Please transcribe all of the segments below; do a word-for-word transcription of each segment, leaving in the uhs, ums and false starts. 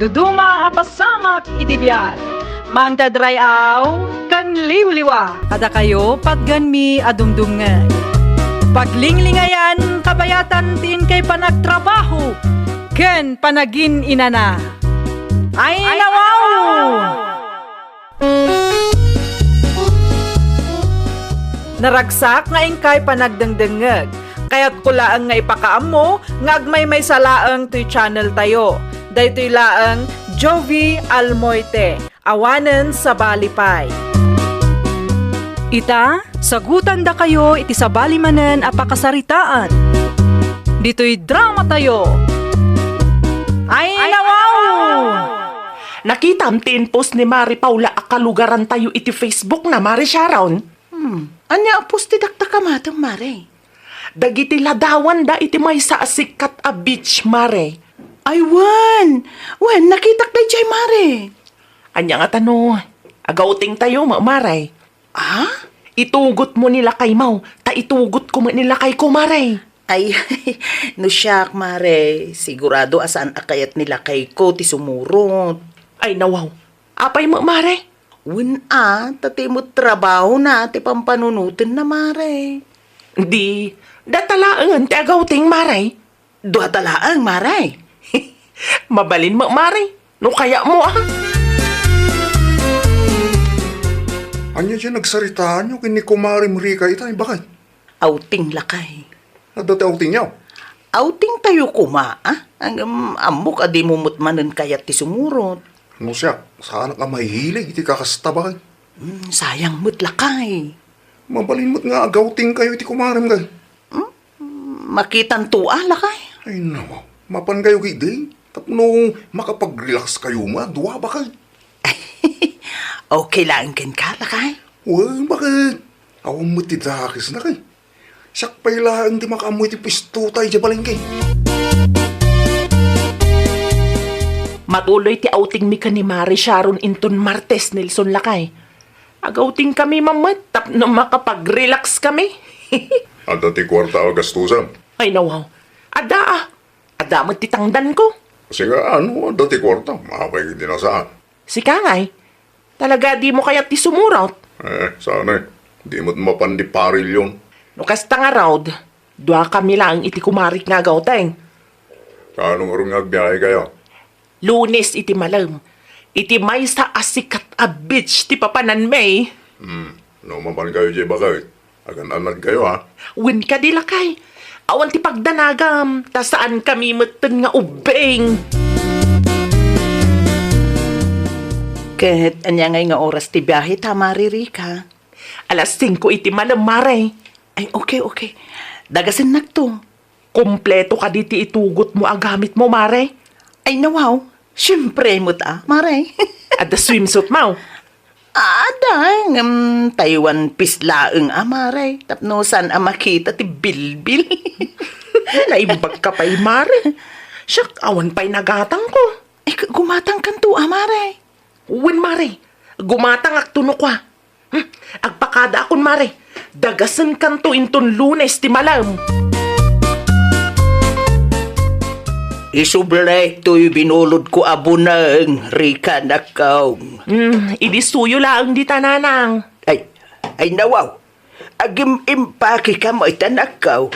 Duduma a pasamak iti biag. Mangted ray-aw ken liwliwa. Kadakayo, patganmi a dumdumngeg. Paglinglingayan, kabayatan ti inkay panagtrabaho ken panagin-inana. Ay, nawaw! Naragsak nga inkay panagdengdengngeg. Kayatko laeng nga ipakaammo nga agmaymaysa laeng toy channel tayo. Daytoy laeng Jovie Almoite, awanen sabali pay. Ita, sagutandakayo iti sabali manen a pakasaritaan. Ditoy drama tayo. Ay, nawaw! Nakitam ti in-post ni Mari Paula a kalugarantayo iti Facebook na, Mari Sharon. Hmm, ania a post ti dakdakamatem, Mare? Dagiti ladawanda iti maysa a sikat a beach, Mare. Ay, wen! Wen, nakitak daydiay, Mare. Ania ngata no, agawtingtayo, ma-, Mare? Ah? Itugotmo ni lakaymo, ta itugotko met ni lakayko, Mare. Ay, no siak, Mare, sigurado a saan a kayat ni lakayko ti sumurot. Ay, nawaw. Apay met, Mare? Wen a, ta ti met trabahona ti pampanunotenna, Mare. Di, data laengen ti agawting, Mare. Duata laeng, Mare. Mabalin met, Mare. No kayatmo, a. Ania ti nagsaritaanyo ken ni Kumarem Rika ita, bakay? Outing, lakay. Adda ti outingyo? Outingtayo koma, a? Ngem ammok a dimo met manen kayat ti sumurot. No siak, saanak a mahilig iti kakasta, bakay. Hmm, sayang met, lakay. Mabalin met nga agawtingkayo iti kumarem, kay. Hmm? Makitanto a, lakay. Ay, nawaw. Mapankayo ketdi tapno makapag-relax kayo nga dua, bakay. Okay laeng kenka, lakay? Wen, bakay. Awan met ti dakesna, kay. Siak pay laeng ti makaammo iti puesto ta idiay palengke. Matuloy ti outingmi ken ni Mare Sharon inton Martes, Nelson, lakay. Agawtingkami man met tapno makapag-relax kami. Adda ti kuarta a gastusem? Ay, nawaw. Adda, a. Adda met ti tangdanko. Sika, no adda ti kuarta, apay ket di nasaan? Sika ngay, talaga dimo kayat ti sumurot? Eh, saan, eh. Di met mapan di parilyon. No kasta ngarud, duakami laeng iti kumarek nga agawteng. Kaano ngarud nga agbiahekayo? Lunes iti malem, iti maysa a sikat a beach ti papananmi. Hmm, no mapankayo diay, bakay, agan-anadkayo, a? Wen kadi, lakay. Awan ti pagdanagam, ta saankami metten nga ubbing. Ket ania ngay nga oras ti biahe ta, Mare Rika? Alas singko iti malem, Mare. Ay, okay, okay. Dagasennakto. Kompleto kadi ti itugotmo a gamitmo, Mare? Ay, nawaw. Siempre met a, Mare. Adda swimsuitmo? Adda, ngem tay one piece laeng a, Mare. Tapno saan a makita ti bilbil. Naimbagka pay, Mare. Siak, awan pay nagatangko. Ay, gu-, gumatangkanto a, Mare. Wen, Mare. Gumatangakto no kua. Hmm, agpakadaakon, Mare. Dagasenkanto inton Lunes ti malem. Isubli toy binulodko a buneng, Rika, nakkaw. Hmm, idi suyo laeng dita, nanang. Ay, ay, nawaw. Agim-impakeka met, nakkaw.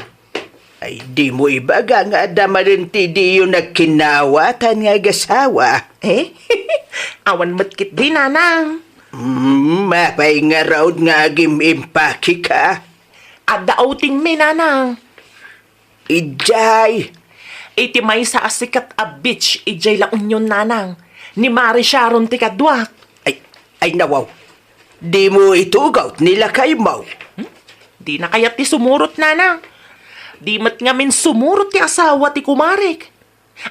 Ay, dimo ibaga nga adda manen ti diyo nagkinawatan nga agasawa? Eh? Awan met ketdi, nanang. Hmm, apay ngarud nga agim-impakeka? Adda outingmi, nanang. Idiay? Iti maysa a sikat a beach idiay La Union, nanang. Ni Mare Sharon ti kaduak. Ay, ay, nawaw. Dimo itugaw ni lakaymo? Hmm? Dina kayat ti sumurot, nanang. Di met ngamin sumurot ti asawa ti kumarek.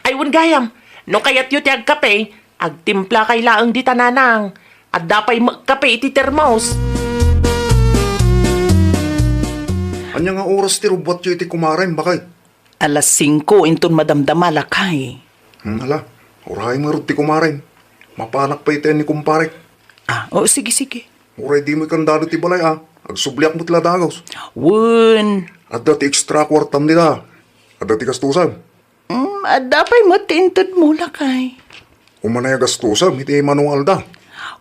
Ay, wen gayam, no kayatyo ti agkape, agtimplakay laeng dita, nanang. Adda pay met kape iti termos. Ania nga oras ti rubbuatyo iti kumarem, bakay? Alas singko inton madamdama, lakay. Hmm, ala, uray ngarud ti kumarem. Mapanak pay iti ni kumparek. Ah, o, sige, sige. Uray dimo ikandado ti balay, a. Agsubliak met la dagus. Wen. Adda ti extra kuartam dita. Adda ti gastusam. Mm, adda pay met ti intedmo, lakay. Umanay a gastusem iti mano nga aldaw.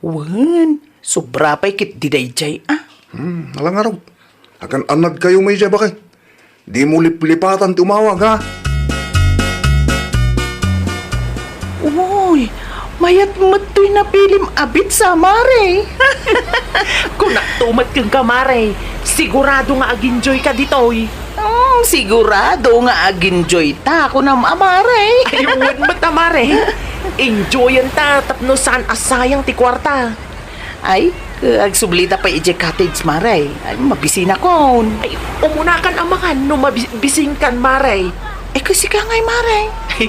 Wen, sobra pay ketdi daydiay, a. Hmm, ala ngarud. Agan-annadkayo met idiay, baket. Dimo liplipatan ti umawag, ha? Uy, mayat met toy napilim a beats a, mare. Kunakto met kenka, mare. Sigurado nga ag-enjoy ka ditoy. Hmm, sigurado nga ag-enjoy ta, kunam a, mare. Ay, wen met a, mare. Enjoyen ta tapno saan a sayang ti kuarta. Ay, agsublita pay idiay cottage, mare. Ay, mabisinakon. Ay, umunakan a mangan no mabi-, bisinkan, mare. Ay, kasika ngay, mare. Ay,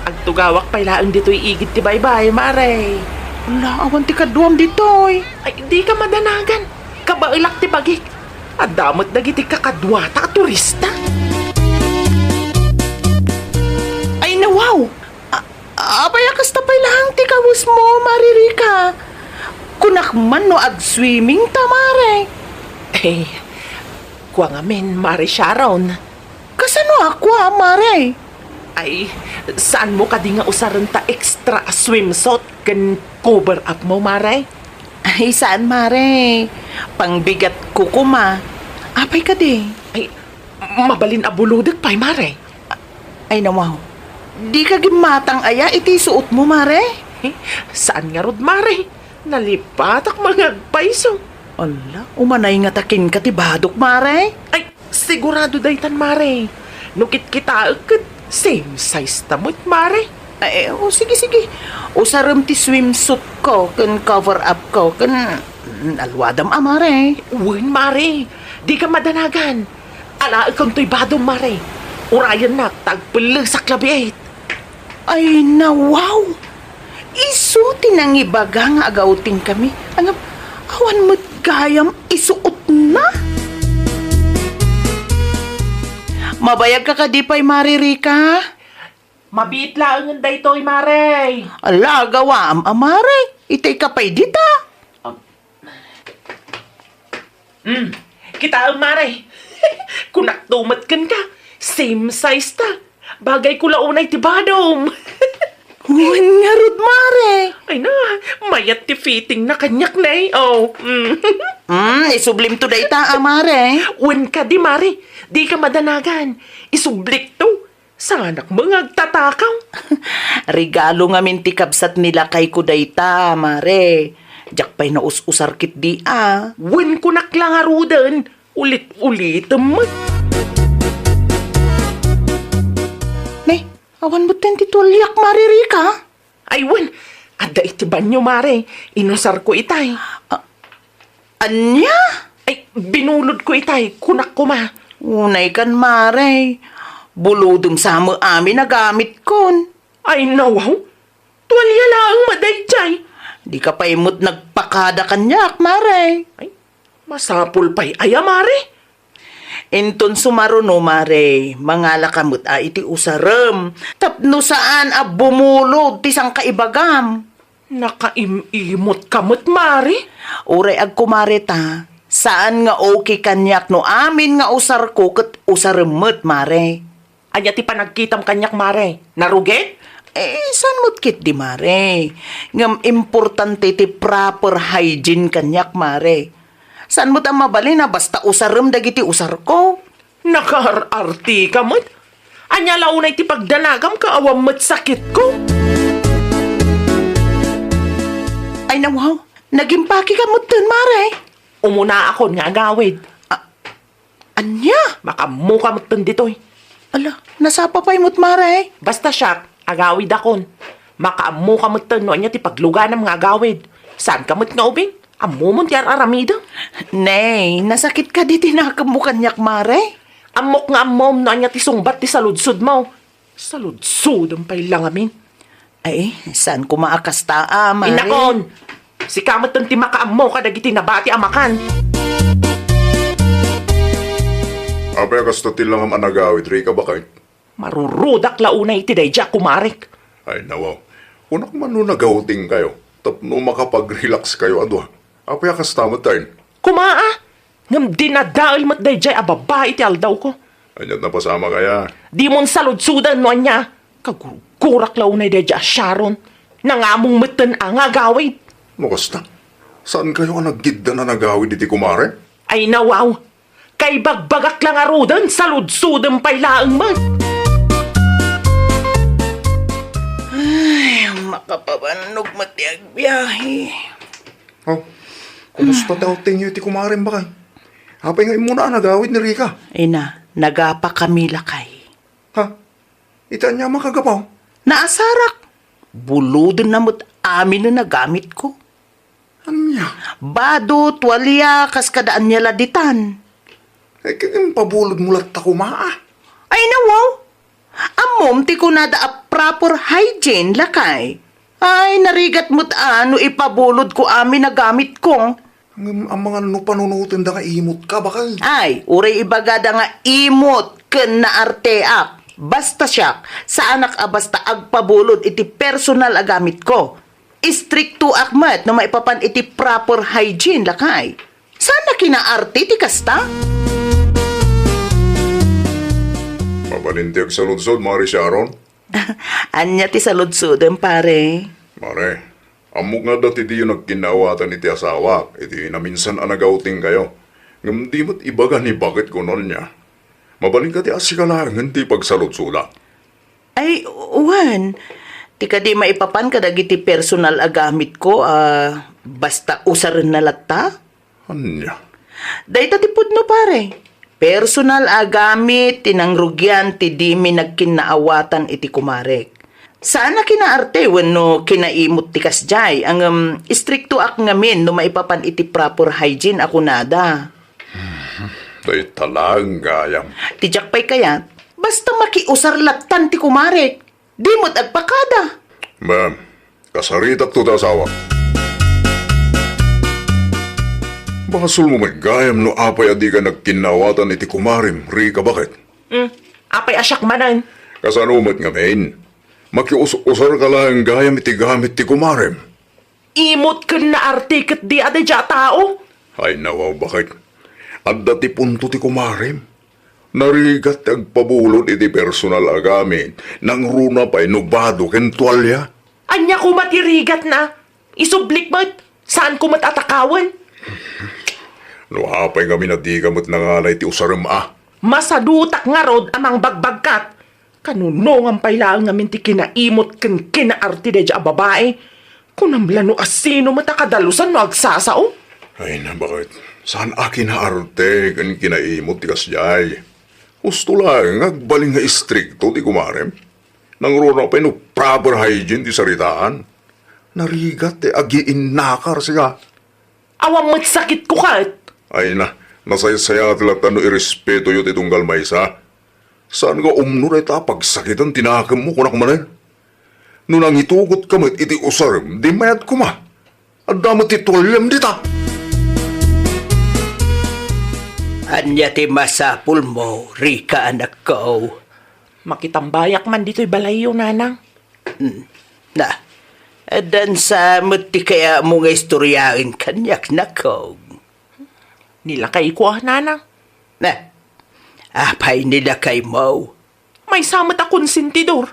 agtugawak pay laeng ditoy igid ti baybay, mare. Ala, awan ti kaduam ditoy. Ay, dika madanagan. Kabaelak ti bagik. Adda met dagiti kakaduata a turista. Ay, nawaw! A-, apay a kasta pay laeng ti kawesmo, Mare Rica? Kunak man no ag-swimming ta, mare. Eh, kua ngamin, Mare Sharon. Kasano a kua, mare? Ay, saanmo kadi nga usaren ta extra a swimsuit ken cover up mo, mare? Ay, saan, mare. Pangbigat ko koma. Apay kadi? Ay, mabalin a bulodek pay, mare. Ay, nawaw. Dika gimmatang aya iti suotmo, mare? Eh, saan ngarud, mare? Nalipatak nga agpayso. Ala, umanay ngata kenka ti badok, mare? Ay, sigurado daytan, mare. No kitkitaek ket same size ta met, mare. Ay, o, sige, sige. Usarem ti swimsuit ko ken cover up ko ken, mm, alwadam a, mare. Wen, mare. Dika madanagan. Alaekem toy badom, mare. Urayennak ta agpellesak labiit. Ay, nawaw! Isu ti nangibaga nga ag-outing kami. Ngem, awan met gayam isuotna. Mabayagka kadi pay, Mare Rica? Mabiit laengen daytoy, mare. Ala, agawam a, mare. Itayka pay dita. Hmm, kitaem, mare. Kunakto met kenka, same size ta. Bagayko la unay ti badom. Wen ngarud, mare. Ay na, mayat ti fittingna kaniak, ne. Oh, mm. Hmm, isublimto dayta a, mare. Wen kadi, mare. Dika madanagan. Isublikto. Saanak met nga agtatakaw. Regalo ngamin ti kabsat ni lakayko dayta, mare. Diak pay naus-usar ketdi a. Wen, kunak la ngaruden, ulit-ulitem met. Ne, awan metten ti tualiak, Mare Rica? Ay, wen, adda iti banio, mare. Inusarko itay. Ah, Ania? Ay, binulodko itay, kunak koma. Unay kan, mare. Bulodem sa met amin a gamitkon. Ay, nawaw. Tualia laeng met daydiay. Dika pay met nagpakada kaniak, mare. Ay, masapul pay aya, mare? Inton sumaruno, mare, mangalaka met a iti usarem tapno saan a bumulod ti sangkaibagam. Nakaim-imot ka met, mare? Uray agkumare ta, saan nga okay kaniak no amin nga usarko ket usarem met, mare. Ania ti panagkitam kaniak, mare? Narugit? Eh, saan met ketdi, mare? Ngem importante ti proper hygiene kaniak, mare. Saan met a mabalin a basta usarem dagiti usarko? Nakaar-arti ka met? Ania la unay ti pagdanagam ket awan met sakitko? Ay, nawaw, nagimpake ka metten, mare. Umunaakon nga agawid. A-, ania? Makaammo ka metten ditoy. Ala, nasapa pay met, mare. Basta siak, agawidakon. Makaammo ka metten no ania ti pagluganam nga agawid. Saan ka met nga ubing? Ammomon ti ar-aramidem? Nay, nasakit kadi ti nakemmo kaniak, mare? Ammok nga ammom no ania ti sungbat ti saludsodmo. Saludsodem pay la ngamin. Ay, saan koma a kasta a, mare? Inakon! Sika metten ti makaammo kadagiti nabati a makan. Apay a kasta ti langam a nagawid, Rica, baket? Marurudak la unay iti daydiay a kumarek. Ay, nawaw. Kunak man no nag-outing kayo, tapno makapag-relax kayo a dua. Apay a kasta met, tay? Kumaa! Ngem dinadael met daydiay a babai iti aldawko. Ania ti napasamak aya? Dimon saludsoden no ania. Kagurgurak la unay daydiay a Sharon. Nangamong metten a nga agawid. No kasta, saankayo a nagiddan a nagawid iti kumare? Ay, nawaw. Kaibagbagak la ngaruden, saludsodem pay laeng met. Ay, makapabannog met ti agbiahe. Oh, kumusta ti outing yo iti kumarem, bakay? Apay nga immuna a nagawid ni Rica? Ina, nagapakami lakay. Ha? Iti ania a makagapu? Naasarak. Bulodenna met amin a nagamitko. Ania? Bado, tualia, kas kada ania la ditan. Ay, ket impabulodmo latta koma, ah. Ay, nawaw. Ammom ti kunada a proper hygiene, lakay. Ay, narigat met a no ipabulodko amin a gamitko. Ngem amangan no panunotenda nga imot ka, bakay? Ay, uray ibagada nga imot ken naarteak. Basta siak, saanak a basta agpabulod iti personal a gamitko. Istriktoak met no maipapan iti proper hygiene, lakay. Saan a kinaarte ti kasta? Mabalin ti agsaludsod, Mare Sharon. Ania ti saludsodem, pare? Mare, ammok nga adda ti diyo nagkinnaawatan iti asawak iti naminsan a nagoutingkayo. Ngem di met ibaga ni baketko no ania. Mabalinka ti asika laengen ti pagsaludsodak. Ay, wen. Ti kadi maipapan kadagiti personal a gamitko a basta usarenna latta? Ania? Dayta ti pudno, pare. Personal a gamit ti nangrugian ti dimi nagkinnaawatan iti kumarek. Saan a kinaarte wenno kinaimot ti kasdiay, ngem istriktoak ngamin no maipapan iti proper hygiene a kunada. Dayta laeng gayam. Ti diak pay kayat, basta makiusar lattan ti kumarek. Di met agpakada. Ma'am, kasaritakto ti asawak. Basolmo met gayam no apay a dika nagkinnaawatan iti kumarem, Rica, baket? Hmm, apay a siak manen? Kasano met ngamin? Makius-usarka laeng gayam iti gamit ti kumarem. Imot ken naarte ket di a daydiay a tao. Ay, nawaw, baket. Adda ti punto ti kumarem. Narigat ti agpabulod iti personal a gamit, nangruna pay no bado ken tualia. Ania koma ti rigatna? Isublik met, saanko met a takawen. No apay ngamin a dika met nanganay ti usarem a. Masadutak ngarud a mangbagbagkat. Kanunongan pay laeng ngamin ti kinaimot ken kinaarte daydiay a babai. Kunam la no asino met a kadalusan no agsasao? Ay, na, baket? Saan a kinaarte ken kinaimot ti kasdiay? Husto laeng nga agbalin nga istrikto ti kumarem. Nangruna pay no proper hygiene ti saritaan. Narigat ti agiinnakar, sika. Awan met sakitko ket. Ay na, nasaysayaat latta no irespetoyo ti tunggal maysa. Saan nga umno dayta a pagsakiten ti nakemmo, kunak manen? No nangitugotka met iti usarem, di mayat koma. Adda met ti tualiam dita. Ania ti masapulmo, Rica, anakko? Makitambayak man ditoy balayyo, nanang. Hmm. Na, addan sa met ti kayatmo nga istoryaen kaniak, nakko? Ni lakayko a, nanang. Na, apay ni lakaymo? Maysa met a konsentidor.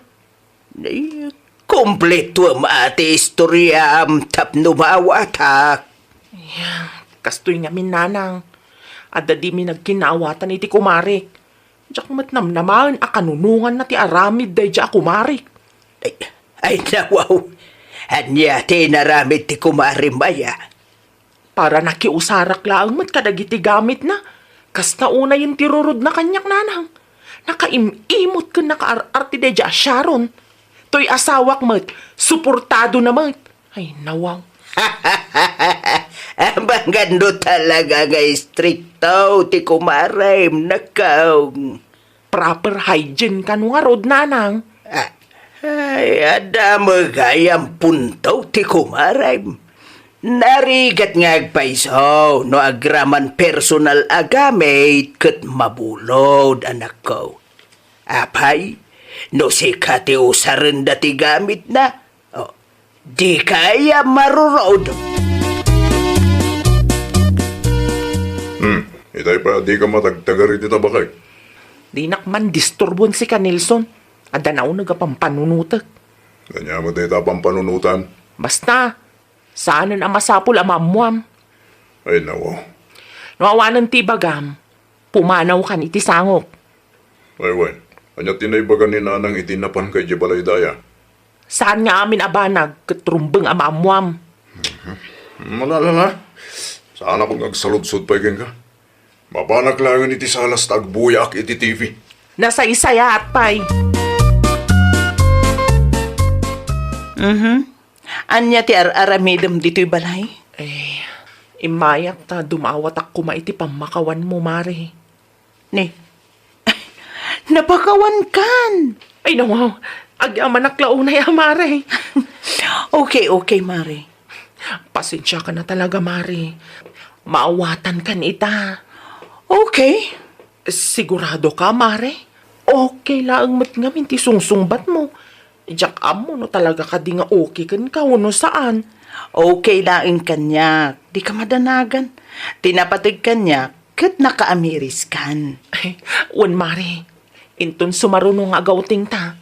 Ni, kumpletuem a ti istoriam tapno maawatak. Ay, kastoy ngamin, nanang. Adda dimi nagkinnaawatan iti kumarek. Diak met namnamaen a kanunonganna ti aramid daydiay a kumarek. Ay, ay, nawaw. Ania ti inaramid ti kumarem aya? Para nakiusarak laeng met kadagiti gamitna. Kasta unayen ti rurodna kaniak, nanang. Nakaim-imot ken nakaar-arte daydiay a Sharon. Toy asawak met, suportadona met. Ay, nawaw. Amangan no talaga nga istrikto ti kumarem, nakko. Proper hygiene kano ngarud, nanang? Ah, ay, adda met gayam punto ti kumarem. Narigat nga agpayso no agraman personal a gamit ket mabulod, anakko. Apay, no sika ti usarenda ti gamitna, oh, dika aya marurod? Hmm, itay pay a dika matagtagar iti tabakek. Dinak man disturbon sika, Nelson. Adda nauneg a pampanunotek. Ania met dayta a pampanunotam? Basta, saanen a masapul a maammoam. Ay, nawaw. No awanen ti ibagam, pumanaw kan iti sangok. Ay, wen. Ania ti naibaga ni Nanang iti napanka idiay balay daya? Saan nga amin a banag ket rumbeng a maammoam. Malala la. Saanakon nga agsaludsod pay kenka. Mapanak laengen iti salas ta agbuyaak iti T V. Nasaysayaat pay. Mhm. Ania ti ar-aramidem ditoy balay? Eh, immayak ta dumawatak koma iti pammakawanmo, Mare. Ni, napakawankan! Ay, nawaw. Agyamanak la unay a, Mare. Okay, okay, Mare. Pasensiakan a talaga, Mare. Maawatankan ita. Okay. Siguradoka, Mare? Okay laeng met ngamin ti sungsungbatmo. Diak ammo no talaga kadi nga okay kenka wenno saan. Okay laeng kaniak. Dika madanagan. Ti napateg kaniak, ket nakaamiriskan. Wen, Mare, inton sumaruno nga agawtingta,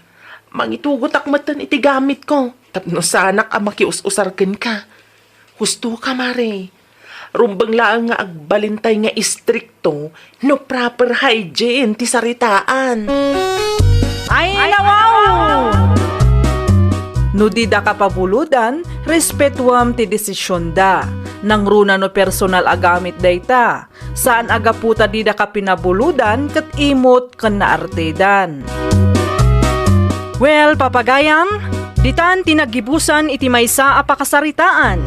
mangitugotak metten iti gamitko tapno saanak a makius-usar kenka. Hustoka, Mare. Rumbeng laeng nga agbalintay nga istrikto no proper hygiene ti saritaan. Ay, nawaw! No dida kapabulodan, respetuam ti desisionda. Nangruna no personal a gamit dayta. Saan a gapu ta dida kapinabulodan ket imot ken naartedan. Well, papagayam, ditan ti naggibusan iti maysa a pakasaritaan.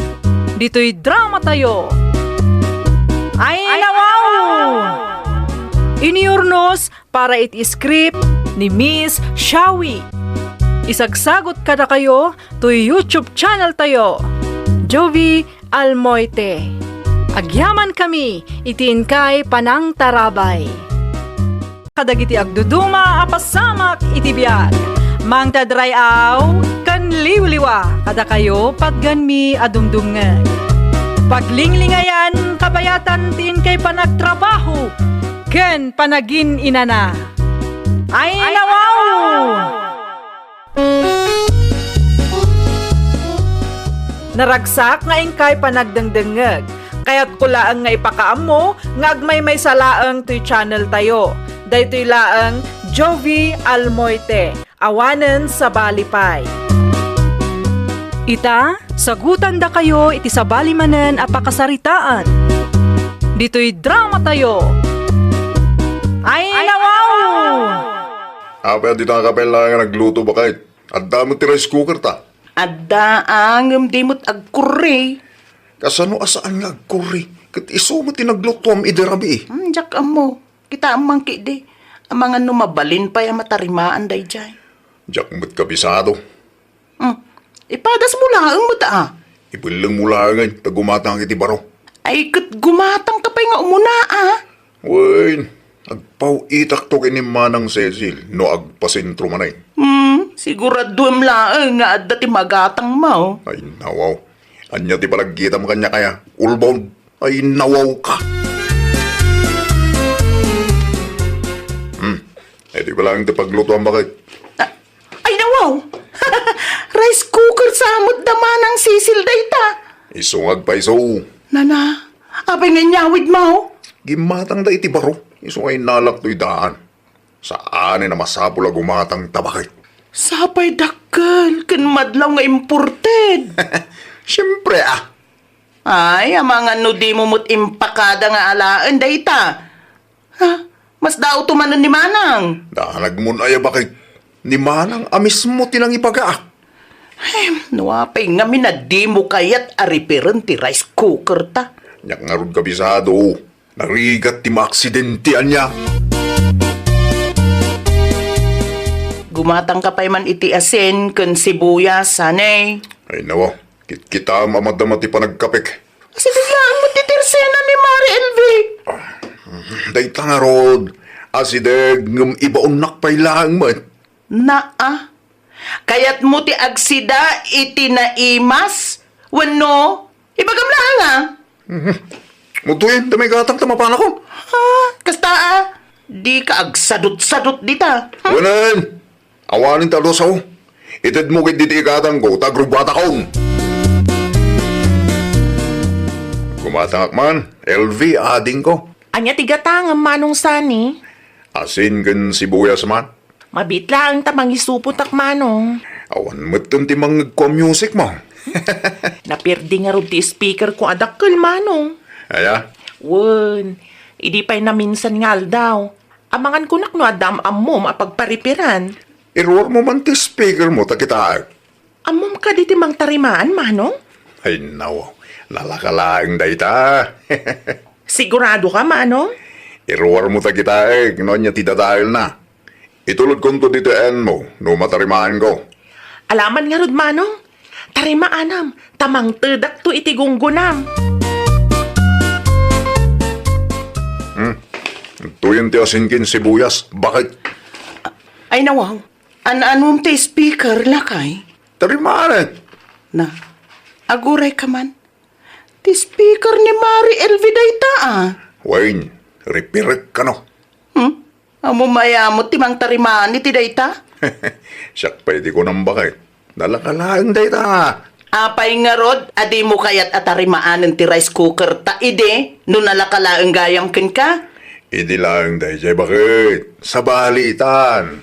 Ditoy drama tayo. Ay, nawaw! Iniurnos para iti script ni Miss Shawi. Isagsagot kadakayo toy YouTube channel tayo, Jovie Almoite. Agyamankami iti inkay panangtarabay. Kadagiti agduduma a pasamak iti biag, mangted ray-aw ken liwliwa kadakayo patgenmi a dumdumngeg. Paglinglingayan kabayatan ti inkay panagtrabaho ken panagin-inana. Ay, nawaw! Naragsak nga inkay panagdengdengngeg. Kayatko laeng nga ipakaammo nga agmaymaysa laeng toy channel tayo. Daytoy laeng Jovie Almoite, awanen sabali pay. Ita, sagutandakayo iti sabali manen a pakasaritaan. Ditoy drama tayo. Ay, nawaw! Apay a dita nga kabaelan nga nagluto, baket? Adda met ti rice cooker ta. Adda, a, ngem di met agkurre. Kasano a saan nga agkurre? Ket isu met ti naglutuam idi rabii. Hmm, diak ammo. Kitaem man ketdi. Amangan no mabalin pay a matarimaan daydiay. Diak met kabisado. Hmm. Ipadasmo laeng met, a. Ibellengmo laengen ta gumatangak iti baro. Ay, ket gumatangka pay nga umuna, a. Wen, agpaw-itakto ken ni Manang Cecil no agpasentro manen. Hmm, siguraduem laeng nga adda ti magatangmo. Ay, nawaw. Ania ti panagkitam kaniak aya? Ulbod. Ay, nawawka. Hmm. Iti pala ang ti paglutuan, baket? Ah, ay, nawaw! Rice cooker sa met da Manang Cecil dayta. Isu nga agpaiso. Nana, apay nga inyawidmo? Gimmatangda iti baro. Isu nga innalak toy daan. Saanen a masapul a gumatangta, baket? Sapay dakkel ken madlaw nga imported. Siempre, a. Ay, amangan no dimo met impakada nga alaen dayta. Ha? Mas daoto manen ni Manang. Danagmon aya, baket? Ni Manang a mismo ti nangipagaak. Ay, no apay ngamin a dimo kayat a repairen ti rice cooker ta? Diak ngarud kabisado. Narigat ti maaksidente ania. Gumatangka pay man iti asin ken sibuyas, sanay. Ay, nawa. Kitkitaem a madama ti panagkapek. Asideg laeng met ti tersena ni Mare Elvie. Ah, dayta ngarud, asideg ngem ibaonnak pay laeng met. Naa, kayatmo ti agsida iti naimas? Wenno, ibagam laeng, a? Mhm. Mutoyen, ta may gatang ta mapanakon. Ha? Kasta, a? Dika agsadut-sadut dita. Hmm? Wenen, awanen ta dua sao. Itedmo ketdi ti ikatangko ta agrugguatakon. Gumatangak man, L V, adingko. Ania ti gatangem, Manong Sani? Asin ken sibuyas man. Mabiit laeng ta mangisupotak, Manong. Awan metten ti mangngegko a music mo. Napirdi ngarud ti speaker ko a dakkel, Manong. Aya? Wen, idi pay naminsan nga aldaw, amangan kunak no adda am-ammom a pagparipiran. Iruar mo man ti speaker mo ta kitaek. Ammom kadi ti mangtarimaan, Manong? Ay, naw. Nalaka laeng dayta. Sigurado ka, Manong? Iruar mo ta kitaek no ania ti dadaelna. Itulodkonto ditoy enmo no matarimaanko. Alaman ngarud, Manong. Tarimaanam, ta mangtedakto iti gunggonam. Hmm. Tuyen ti asin ken sibuyas. Bakit? Ay, nawaw. An-anom ti speaker, lakay? Tarimaanam. Na, aguray ka man. Ti speaker ni Mari Elvi dayta, a. Wen, ripirek kano. Hmm? Ammom aya met ti mangtarimaan iti dayta? Siak pay ti kunam, baket. Nalaka laeng dayta. Apay ngarud a dimo kayat a tarimaanen ti rice cooker ta idi no nalaka laeng gayam kenka? Idi laeng daydiay, baket. Sabali itan.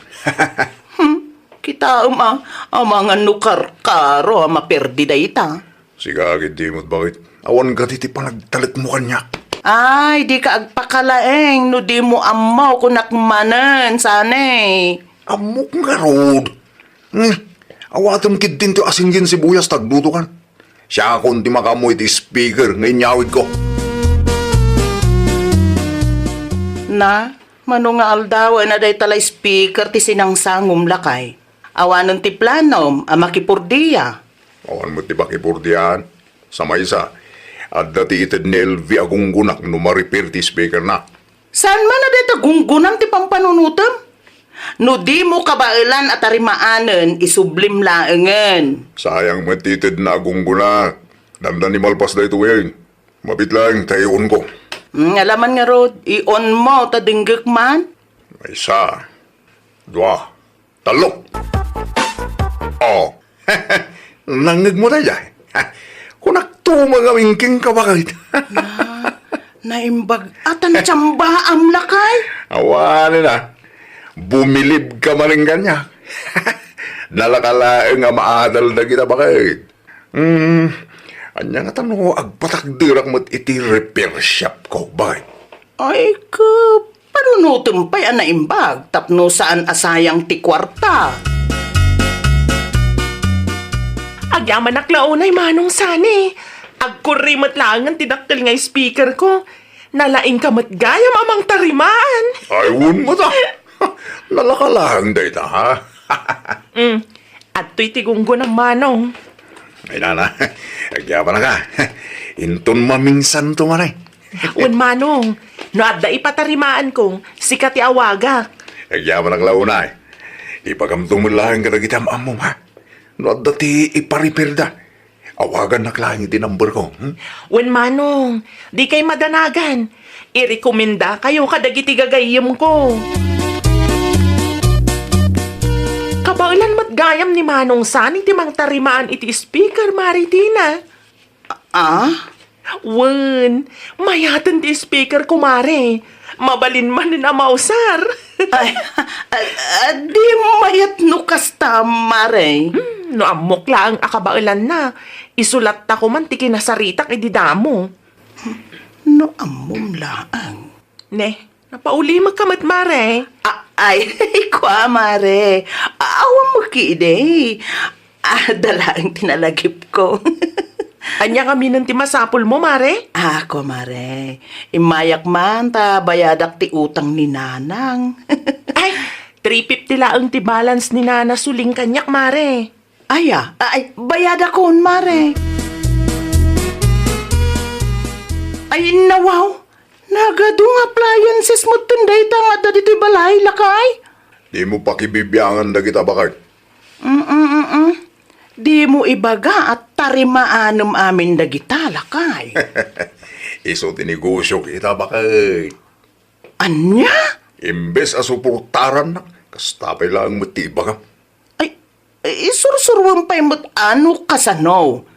Hmm, kitaem a, amangan no karkaro a maperdi dayta. Sika ketdi met, baket. Awan kadi ti panagtalekmo kaniak. Ay, dika agpakalaeng no dimo ammo, kunak manen, Sani. Ammok ngarud. Hmm, awatem ketdin ti asin ken sibuyas ta aglutokan. Siakon ti makaammo iti speaker nga inyawidko. Na, mano nga aldawen a dayta la speaker ti sinangsangom, lakay? Awanen ti planom a makipurdia? Awan met ti makipurdiaan. Sa maysa, adda ti ited ni Elvi a gunggonak no ma-repair ti speakerna. Saan man a dayta gunggonam ti pampanunotem? No dimo kabaelan a tarimaanen, isublim laengen. Sayang met ti itedna a gunggonak. Dandani malpas daytoyen. Mabiit laeng ta i-on-ko. Hmm, alaman ngarud, i-on mo ta denggek man. Maysa, dua, tallo. Oh. Nangngegmo daydiay? Kunak tumang a wingking ka, baket. Na, naimbag-at a natsambaam, lakay? Awanen a. Bumilib ka manen kaniak. Nalaka laeng a maadal dagita, baket. Hmm, ania ngata no agpatakderak met iti repair shop ko, baket? Ay, ka, panunotem pay a naimbag tapno saan a sayang ti kuarta. Agyamanak la unay, Manong Sani. Agkurri met laengen ti dakkel nga speaker ko. Nalaingka met gayam a mangtarimaan. Ay, wen met a. Nalaka laeng dayta, ha? Mm. Adtoy ti gunggonam, Manong. Ay, nana, agyamanaka. Inton mamingsanto man, ay. Wen, Manong, no adda ipatarimaanko, sika ti awagak. Agyamanak la unay. Ibagamto met laeng kadagiti am-ammom, ha? No adda ti ipa-repairda, awagannak laeng iti number ko, hmm? Wen, Manong, dikay madanagan. Irekomendakayo kadagiti gagayyemko. Kabaelan met gayam ni Manong Sani ti mangtarimaan iti speaker, Mare Tina. Ah? Wen, mayaten ti speaker ko, Mare. Mabalin manen a mausar. Ay, a, a, di mayat no kasta, Mare. Hmm, no ammok laeng a kabaelanna, isulattako man ti kinasaritak idi damo. No ammom laeng. Ne, napaulimek ka met, Mare. A-, ay, kua, Mare. Awan mo ki idi. Adda laeng ti nalagipko. Ania ngamin ti masapulmo, Mare? Ako, Mare. Immayak man ta bayadak ti utang ni Nanang. Ay, three fifty laeng ti balance ni Nana Suling kaniak, Mare. Aya, ay, bayadakon, Mare. Ay, nawaw. Nagadu nga appliances metten dayta nga adda ditoy balay, lakay? Dimo pakibibiangan dagita, baket. Mm, mm, mm, mm. Dimo ibaga a tarimaanem amin dagita, lakay. Isu ti negosio kita, baket. Ania? Imbes a suportarannak, kasta pay laeng met ti ibagam. Ay, Isursuruem pay met a no kasano.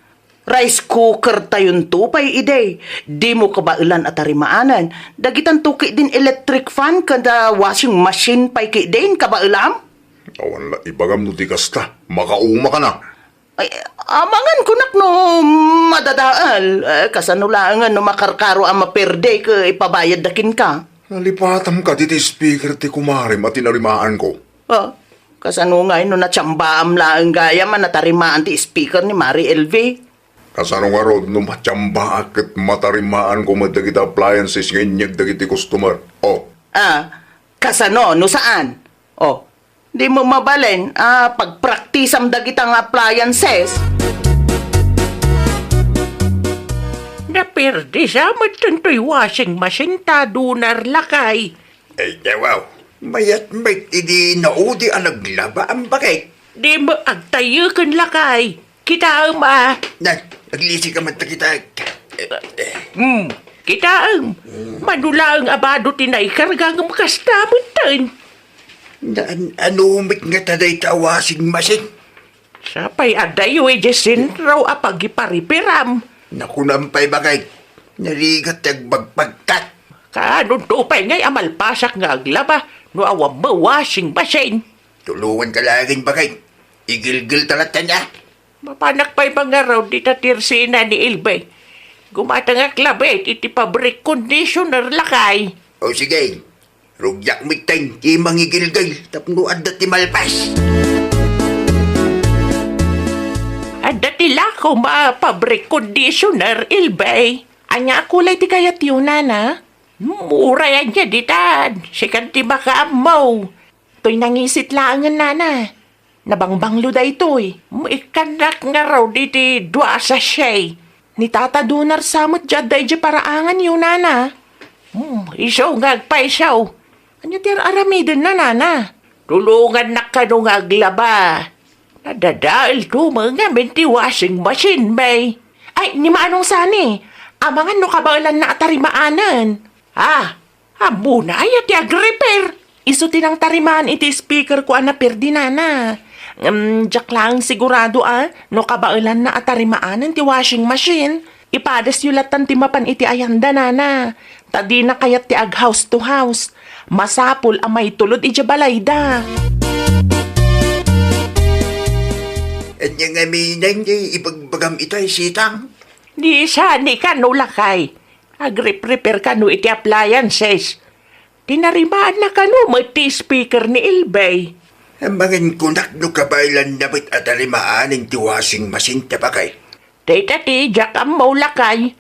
Rice cooker tayonto pay idi. Dimo kabaelan a tarimaanen. Dagitanto ketdin electric fan ken da washing machine pay ketdin kabaelam? Awan la ibagam no di kasta. Makauma ka na. Ay, amangan kunak no madadael. Eh, kasano laengen no makarkaro a maperde ket ipabayadda kenka? Nalipatam kadi ti speaker ti kumarem a tinarimaanko. Ah, kasano ngay no natsambaam laeng gayam a natarimaan ti speaker ni Mari Elvie? Kasano ngarud no matsambaak ket matarimaanko met dagiti appliances nga inyeg dagiti customer? Oh. Ah, kasano no saan? Oh, dimo mabalin a pagpraktisam dagita nga appliances? Naperde sa met toy washing machine ta, Donar, lakay. Ay, dawaw. Mayat met idi naudi a naglaba, a bakit? Dimo agtayyeken, lakay. Kitaem a. Nan, aglisi ka man ta kita. Hmm, kitaem. Mano laeng a bado ti naikarga ngem kasta metten. Nan, ano met ngata dayta a washing machine? Sapay adayo idiay sentro a pagiparipiram. Nakunam pay, bakit? Narigat ti agbagpagtak. Kaanonto pay ngay a malpasak nga aglaba no awan met washing machine? Tulongan ka laeng, bakit? Igilgil ta latta niya. Mapanak pay mangarud dita tirsina ni Elvie. Gumatangak labi iti fabric conditioner, lakay. O sige, rugiak metten ti mangigilgil tapno adda ti malpas. Adda ti lakom a fabric conditioner, Elvie. Ania a kulay ti kayatyo, nana? Hmm, uray ania ditan. Sikan ti makaammo. Toy nangisit laengen, nana. Nabangbanglo daytoy. Hmm, ikkannak ngarud iti dua a sachet. Ni Tata Donar sa met ti adda idiay paraanganyo, nana. Hmm, isu nga agpayso. Ania ti ar-aramidenna, nana? Tulongannak kano nga aglaba. Nadadaelto met ngamin ti washing machine, bay. Ay, ni Manong Sani, amangan no kabaelanna a tarimaanen. Ah, ammona aya ti agrepair? Isu ti nangtarimaan iti speakerko a naperdi, nana. Ngem, diak laeng sigurado a no kabaelanna a tarimaanen ti washing machine. Ipadasyo lattan ti mapan iti ayanda, nana. Ta dina kayat ti ag-house to house. Masapul a maitulod idiay balayda. Ania ngamin ti ibagbagam ita, Sitang? Ni Sani kano, lakay. Agrepair kano iti appliances. Tinarimaanna kano met ti speaker ni Elvie. Amangan kunak no kabaelanna met a tarimaanen ti washing machine ta, bakit? Dayta ti diak ammo, lakay.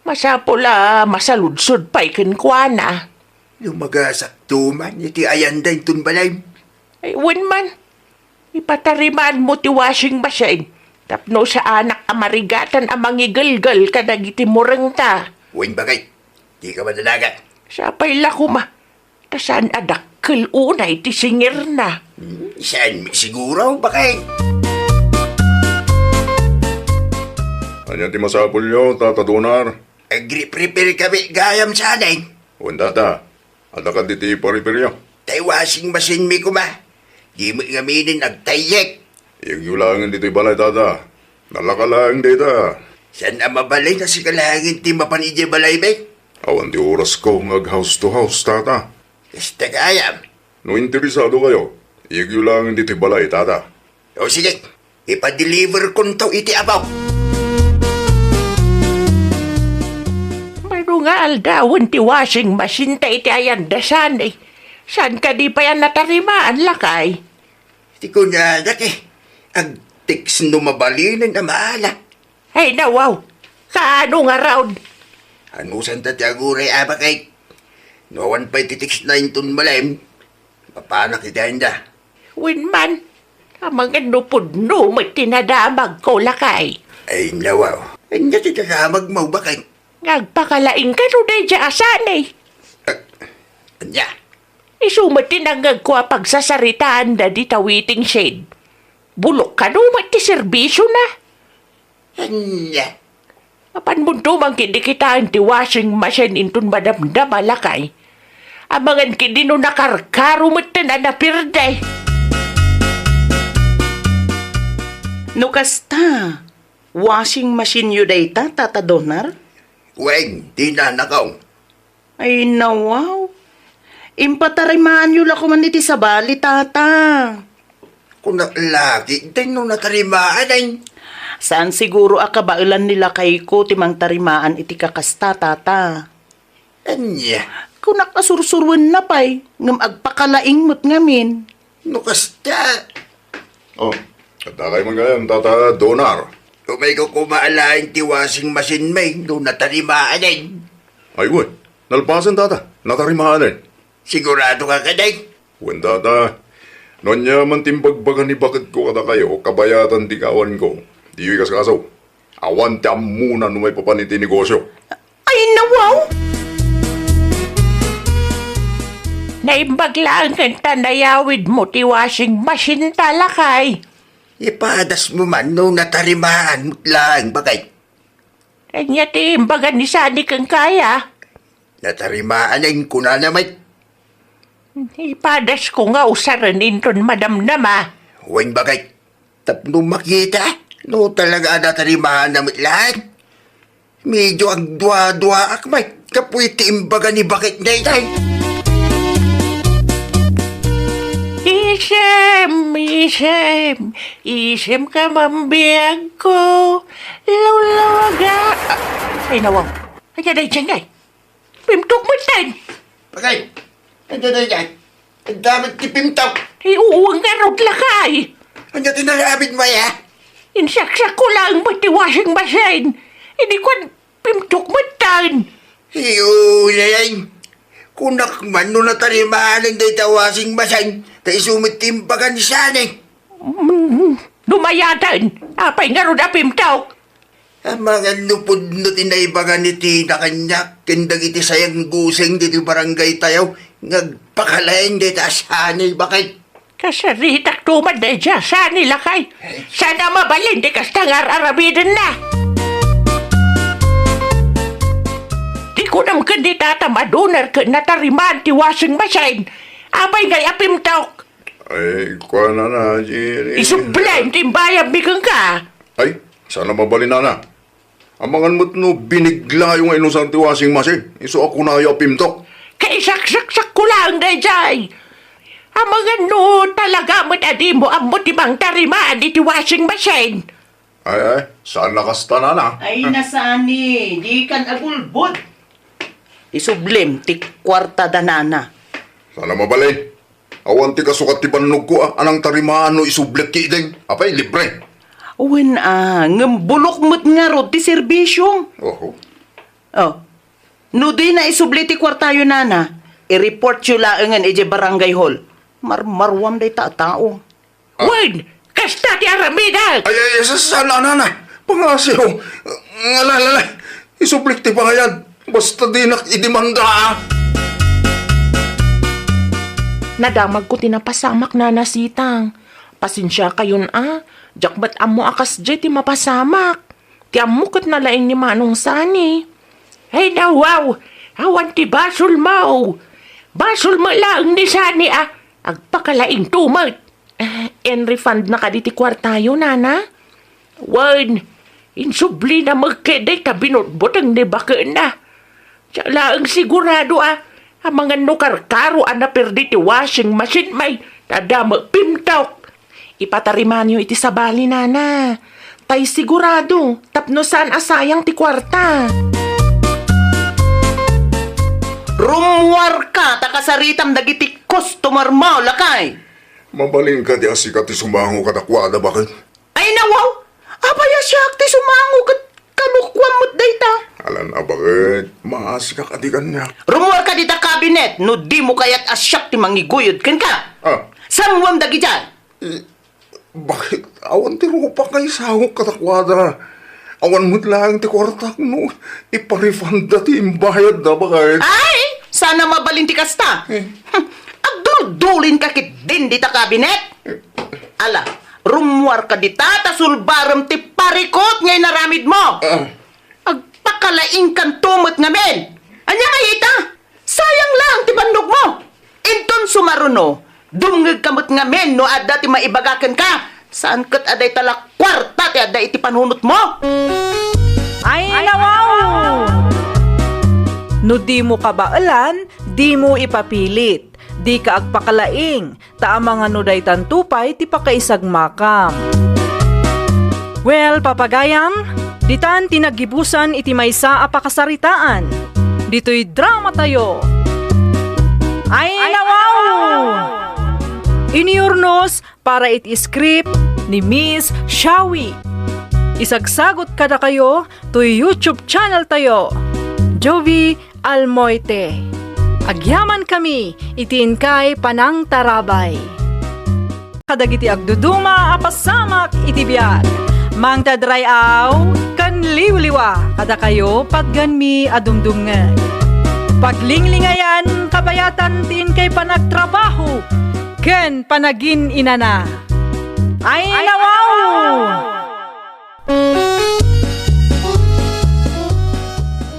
Masapul a masaludsod pay kenkuana. No magasakto man iti ayanda inton balay. Ay, wen man. Ipatarimaanmo ti washing machine tapno saanak a marigatan a mangigelgel kadagiti murengta. Wen, bakit? Dika madanagan. Sapay la koma. Ta saan a dakkel unay ti singirna. Hmm, saan siguro, bakit? Ania ti masapulyo, Tata Donar? Agrepair kami gayam saanen. Wen, Tata. Adda kadi ti pariperyo? Tay washing machine mi koma. Di met ngaminen agtayyek. Iyegyo laengen ditoy balay, Tata. Nalaka laeng dayta. Saan a mabalin a sika laengen ti mapan idiay balay, bay? Awan ti orasko nga ag-house to house, Tata. Kasta gayam. No interesado kayo, iyegyo laengen ditoy balay, Tata. O sige, ipadeliver konto iti apo. Mano nga aldawen ti washing machine ta iti ayanda saan, eh? Saan kadi pay a natarimaan, lakay? Ti kunanak, eh, ag-text no mabalinen a maala. Ay, nawaw. Kaano ngarud? Anusanta ti aguray, a bakit? No awan pay ti text na inton malem, mapanak iti ayanda. Wen man, amangan no pudno met ti nadamagko, lakay. Ay, nawaw. Ania ti dadamagmo, bakit? Nga agpakalaing kano daydiay a saan, eh. Ah, ania? Isu met ti nangngegko a pagsasaritaanda dita waiting shed. Bulok kano met ti serbisiona. Ania? Apan munto man ketdi kitaen ti washing machine inton madamdama, lakay. Amangan ketdi no nakarkaro metten a naperde. No kasta, washing machine-yo dayta, Tata Donar? Wen, ti nanakaw. Ay, nawaw. Impatarimaanyo la koman iti sabali, Tata. Kunak laki, dayno natarimaan, ay. Saan siguro a kabaelan ni lakayko ti mangtarimaan iti kakasta, Tata. Ania? Kunak a sursuruenna pay, ngem agpakalaing met ngamin. No kasta. Oh, adakay man gayam, Tata Donar. Umayko koma alaen ti washing machine-mi, no natarimaanen. Ay, wen. Nalpasen, Tata. Natarimaanen. Sigurado ka kadi? Wen, Tata. No ania man ti imbagbaga ni baketko kadakayo, kabayatan ti kawanko. Diyo ikaskaso. Awan ti ammona no maipapan iti negosio. Ay, nawaw! Naimbag laeng ken ta nayawidmo ti washing machine-ta, lakay. Ipadasmo man no natarimaan met laeng, bakay. Ania ti imbaga ni Sani kenka, a? Natarimaanen, kunana met. Ipadasko nga usaren inton madamdama. Wen, bakay. Tapno makita, no talaga a natarimaanna met laeng. Medyo agduaduaak met gapu iti imbaga ni baketna daydiay. Isem, isem, isem ka man biagko, lawlawaga. Ah, ay, nawaw. Ania daydiay, ngay? Pimtok metten. Bakay, ania daydiay? Adda met ti pimtok. Ay, wen ngarud, lakay. Ania ti naramidmo, a? Insaksakko laeng met ti washing machine. Idi kuan, pimtok metten. Ay, unayen. Kunak man no natarimaanen dayta washing machine, ta isu met ti imbaga ni Sani. Mm, dumayaten. Apay ngarud a pimtok? Amangan no pudno ti naibaga ni Tina kaniak ken dagiti sayangguseng ditoy barangaytayo nga agpakalaing dayta a Sani, bakay. Kasaritak tuman daydiay a Sani, lakay. Saan a mabalin ti kasta nga ar-aramidenna. Ti kunam ken ni Tata Madunar ken natarimaan ti washing machine. Apay ngay a pimtok? Ay, kuanana, Jerry. Isubli ti imbayadmi kenka. Ay, saan a mabalin, nana. Amangan met no biniglayo nga inusar ti washing machine. Isu a kunayo a pimtok. Kaisaksaksakko laeng daydiay. Amangan no talaga met a dimo ammo ti mangtarimaan iti washing machine. Ay, ay, saan a kasta, nana? Ay, na Sani, dikan agulbod. Isublim ti kuartada, nana. Saan a mabalin. Awan ti kasukat ti bannogko a, a nangtarimaan no isublek ketdin. Apay, libre. Wen a, ngem bulok met ngarud ti serbisyo. Oho. Oh. No dina isubli ti kuartayo, nana, i-reportyo laengen idiay barangay hall. Marmaruam dayta a tao. Ah. Wen, kasta ti aramidek. Ay, ay, sa-, saan a, nana. Pangasiw. Ngala, ngala. Isublik ti bayad. Basta dinak idemanda, a. Nadamagko ti napasamak, Nana Sitang. Pasensiakayon, a. Diak met ammo a kasdiay ti mapasamak. Ti ammo ket nalaing ni Manong Sani. Ay, nawaw! Awan ti basolmo! Basolmo laeng ni Sani a agpakalaingto met. Eh, in-refundna kadi ti kuartayo, nana? Wen, insublina met ketdi ta binutbuteng ni baketna. Siak laeng sigurado a, amangan no karkaro a naperdi ti washing machine-mi, ta adda met pimtok. Ipatarimanyo iti sabali, nana. Tay sigurado, tapno saan a sayang ti kuarta. Rummuarka ta kasaritam dagiti customer-mo, lakay. Mabalin kadi a sika ti sumango kadakuada, baket? Ay, nawaw! Apay a siak ti sumango ket kanukuam met dayta? Alan a baket, maasika kadi kaniak. Rummuarka dita kabinet no dimo kayat a siak ti mangiguyod kenka. Ah. Sanguem dagidiay. Eh, baket, awan ti rupak nga isangok kadakuada. Awan met laeng ti kuartak no iparefunda ti imbayadda, baket. Ay, saan a mabalin ti kasta. Eh. Hmm, agduldulinka ketdin dita kabinet? Eh. Ala, rummuarka dita ta sulbarem ti parikut nga inaramidmo. Ah. Agpakalaingkanto met ngamin. Ania ngay ita? Sayang laeng ti bannogmo. Inton sumaruno, dumngegka met ngamin no adda ti maibaga kenka. Saan ket a dayta la kuarta ti adda iti panunotmo? Ay, nawaw! No dimo kabaelan, dimo ipapilit. Dika agpakalaing, ta amangan no daytanto pay ti pakaisagmakam. Well, papagayam, ditan ti naggibusan iti maysa a pakasaritaan. Ditoy dramatayo. Ay, nawaw! Inurnos para iti script ni Miss Shawi. Isagsagot kadakayo toy YouTube channel tayo, Jovie Almoite. Agyaman kami iti inkay panangtarabay. Kadagiti agduduma a pasamak iti biag, mangted ray-aw ken liwliwa kadakayo patgenmi a dumdumngeg. Paglinglingayan kabayatan ti inkay panagtrabaho ken panagin-inana. Ay, nawaw!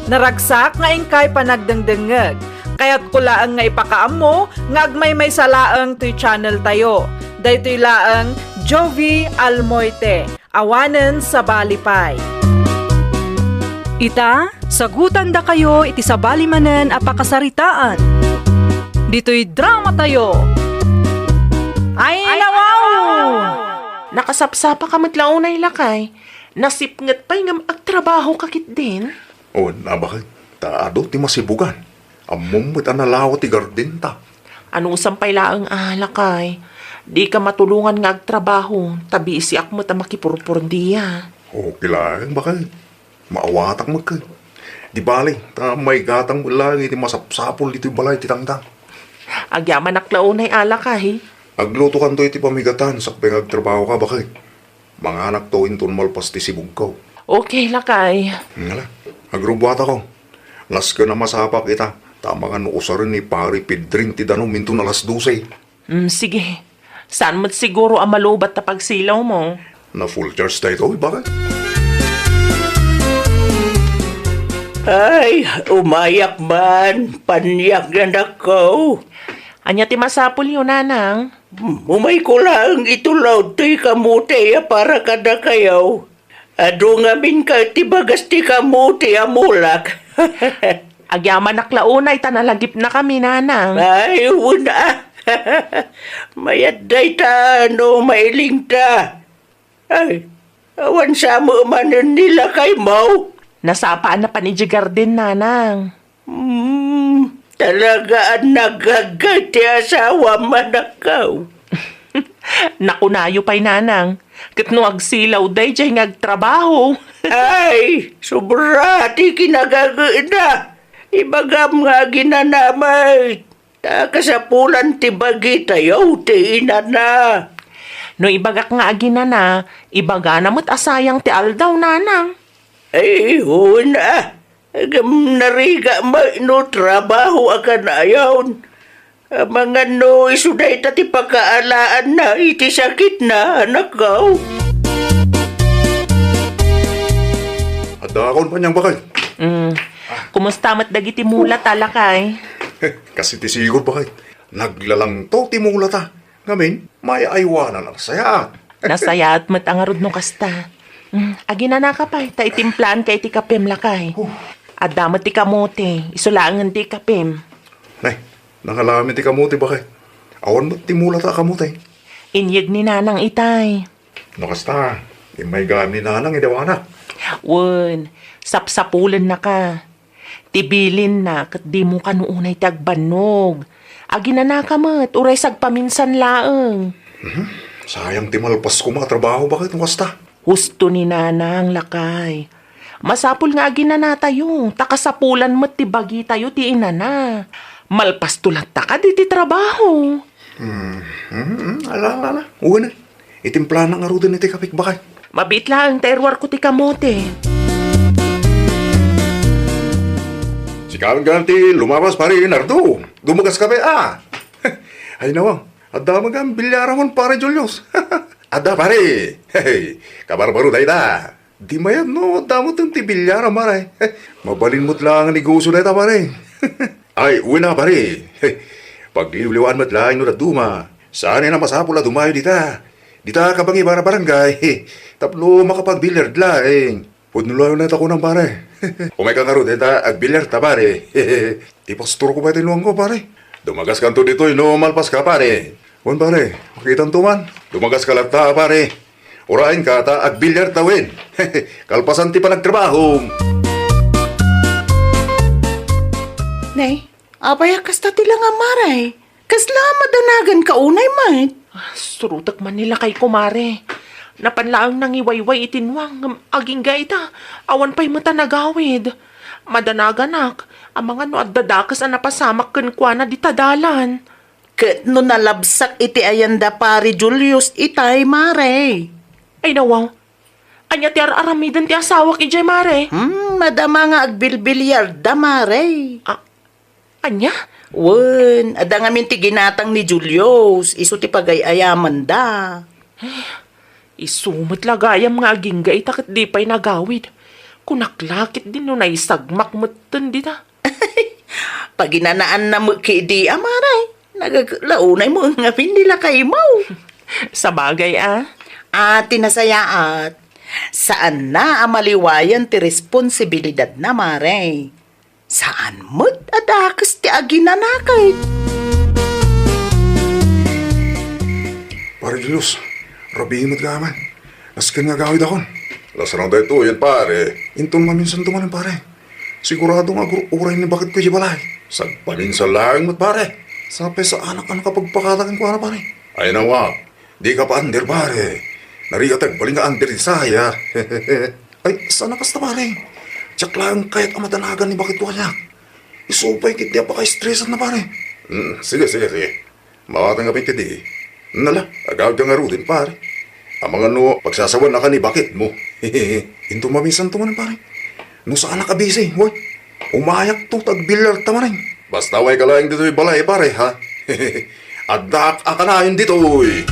Naragsak nga inkay panagdengdengngeg. Kayatko laeng nga ipakaammo nga agmaymaysa laeng toy channel tayo. Daytoy laeng Jovie Almoite, awanen sabali pay. Ita, sagutandakayo iti sabali manen a pakasaritaan. Ditoy dramatayo. Ay, nawaw! Nakasapsapaka met la unay, lakay. Nasipnget pay ngem agtrabahoka ketdin? O, na, baket. Ta adu ti masibugan. Ammom met a nalawa ti gardenta. Anusan pay laeng a, lakay. Dika matulongan nga agtrabaho, ta bisiak met a makipurpordia. Okay laeng, baket. Maawatak met ket. Di bale, ta maigatang met laeng iti masapsapul ditoy balay ti tangtang. Agyamanak la unay a, lakay. Aglutokanto iti pamigatan sakbay nga agtrabahoka, baket. Manganakto inton malpas ti sibugko. Okay, lakay. Ngala, agrubbuatako. Nasken a masapak ita, ta amangan no usaren ni Pari Pedring ti danum inton alas dose. Mm, sige. Saan met siguro a malubat ta pagsilawmo? Na full charge daytoy, baket. Ay, umayak man, paniag, anakko. Ania ti masapulyo, nanang? Hmm, umayko laeng itulawd toy kamote a para kadakayo. Adu ngamin ka ti bagas ti kamote a mulak. Agyamanak la unay ta nalagipnakami, nanang. Ay, wen a. Mayat dayta no mailingta. Ay, awan sa met manen ni lakaymo. Nasapaanna pan idiay garden, nanang. Hmm, talaga a nagagay ti asawam, anakko. Nakunayo pay, nanang, ket no agsilaw daydiay nga agtrabaho. Ay, sobra ti kinagagena. Ibagam nga aginana met, ta kasapulan ti bagitayo ti inana. No ibagak nga aginana, ibagana met a sayang ti aldaw, nanang. Ay, wen a. Ngem narigat met no trabaho a kanayon. Amangan no isu dayta ti pakaalaanna iti sakitna, anakko. Addaakon paniag, baket. Mm. Kumusta met dagiti mulata, lakay? Kas iti sigud, baket. Naglalangto ti mulata. Ngamin, maay-aywanan a nasayaat. Nasayaat met a ngarud no kasta. Mm, aginanaka pay, ta itimplaanka iti kapem, lakay. Huh. Adda met ti kamote, isu laengen ti kapem. Nay, nangalaami ti kamote, baket. Awan met ti mulata a kamote. Inyeg ni nanang itay. No kasta, immaygam ni nanang idi awanak. Wen, sapsapulennaka. Ti bilinna ket dimo kano unay ti agbannog. Aginanaka met, uray sagpaminsan laeng. Mhm. Sayang ti malpas koma a trabaho, baket no kasta? Husto ni nanang, lakay. Masapul nga aginanatayo, ta kasapulan met ti bagitayo ti inana. Malpasto latta kadi ti trabaho. Hmm, hmm, hmm, ala, ala, ala. Wen a. Itimplana ngaruden iti kapek, baket. Mabiit laeng ta iruarko ti kamote. Sika met gayam ti lumabas, Pari Nardo. Dumagas ka pay, a. Ay, nawa. Adda met gayam bilyaramon, Pari Julius. Adda, pare. Hey, kabarbaro dayta. Di mayat no adda met ti bilyaram, pare. Mabalin met laeng a negosio dayta, pare. Ay, wen a, pare. Pagliwliwaan met laeng no dadduma. Saan a masapul a dumayo dita. Dita kabangi bara barangay, tapno makapagbilliard laeng. Pudno laeng ta kunam, pare. Umayka ngarud, dita agbilliard ta, pare. Ipastorko pay ti nuangko, pare. Dumagaskanto ditoy no malpaska, pare. Wen, pare, makitanto man. Dumagaska latta, pare. Uraenka ta agbilliard ta wen. Kalpasan ti panagtrabahom. Nay, apay a kasta ti langam, Mare? Kasla madanaganka unay met? Ah, surotek man ni lakayko, Mare. Napan laeng nangiwayway iti nuang, ngem agingga ita, awan pay met a nagawid. Madanaganak, amangan no adda dakes a napasamak kenkuana dita dalan. Ket no nalabsak iti ayanda Pari Julius itay, Mare? Ay, nawaw. Ania ti ar-aramiden ti asawak idiay, Mare? Hmm, madama nga agbilbiliarda, Mare. Ah, ania? Wen, adda ngamin ti ginatang ni Julius, isu ti pagay-ayamanda. Isu met la gayam nga agingga ita ket di pay nagawid. Kunak la ketdi no naisagmak metten dita. Paginanaanna met ketdi a, Mare. Nagaglaunay mo ngamin ni lakaymo. Sabagay a. A, ti nasayaat, saanna a maliwayan ti responsibilidadna, Mare. Saan met a dakes ti aginanaket. Pare Julius, rabii met gayam. Nasken nga agawidakon. Lasrang daytoyen, pare. Inton maminsanto manen, pare. Sigurado nga agur-uray ni baketko idiay balay. Sagpaminsan laeng met, pare. Sapay saanak a nakapagpakada kenkuana, pare. Ay, nawa. Dika pa under, pare. Narigat agbalin nga under ti saya. Ay, saan a kasta, pare. Diak laeng kayat a madanagan ni baketko kaniak. Isu pay ketdi a pakaestresanna, pare. Hmm, sige, sige, sige. Mawatan nga pay ketdi. Nala, agawidka ngaruden, pare. Amangan no pagsasawaannaka ni baketmo. Inton maminsanto manen, pare. No saanak a busy, hoy. Umayakto ta agbilliardta manen. Basta umayka laeng ditoy balay, pare, ha? Addaak a kanayon ditoy.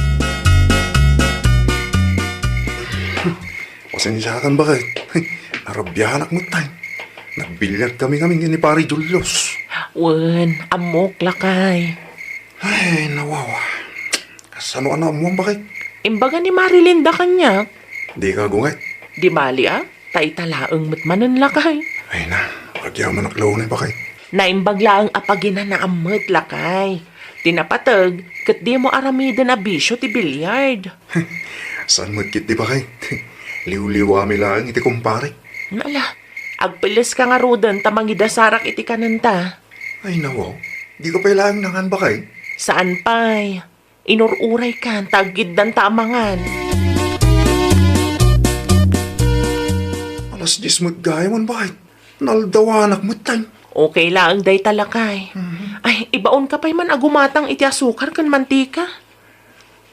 Pasensiakan, baket. Narabianak met tay. Nagbilliard kami ngamin ken ni Pare Julius. Wen, ammok, lakay. Ay, nawawa. Kasano a naammoam, baket? Imbaga ni Marilyn da kaniak. Dika agungay. Di bali a, ta ita laeng met manen, lakay. Ay na, agyamanak la unay, baket. Naimbag laeng a paginanaam met, lakay. Ti napateg, ket dimo aramiden a bisio ti billiard. Saan met ketdi, baket? Liwliwami laeng iti kumparek. Ala, agpelleska ngaruden ta mangidasarak iti kanenta. Ay, nawaw. Dika pay laeng nangan, baket? Saan pay? Inur-uraykan ta aggiddanta a mangan. Alas dies met gayam, baket. Naaldawanak met tay. Okay laeng dayta, lakay. Mhm. Ay, ibaonka pay man a gumatang iti asukar ken mantika.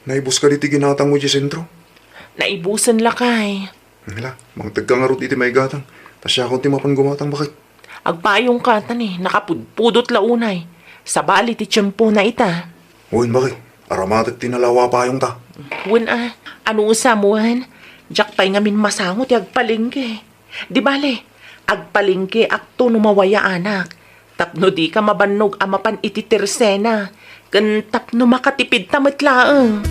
Naibuska ditoy ginatangmo idiay sentro? Naibusen, lakay. Hala, mangtegka ngarud iti maigatang, ta siakon ti mapan gumatang, baket. Agpayongka, ta ni, nakapudpudot la unay. Sabali ti tiempona ita. Wen, baket, aramatek ti nalawa a payongta. Wen a, anusam wen, diak pay ngamin masango ti agpalengke. Di bale, agpalengkeakto no mawayaanak. Tapno dika mabannog a mapan iti tersena, ken tapno makatipidta met laeng.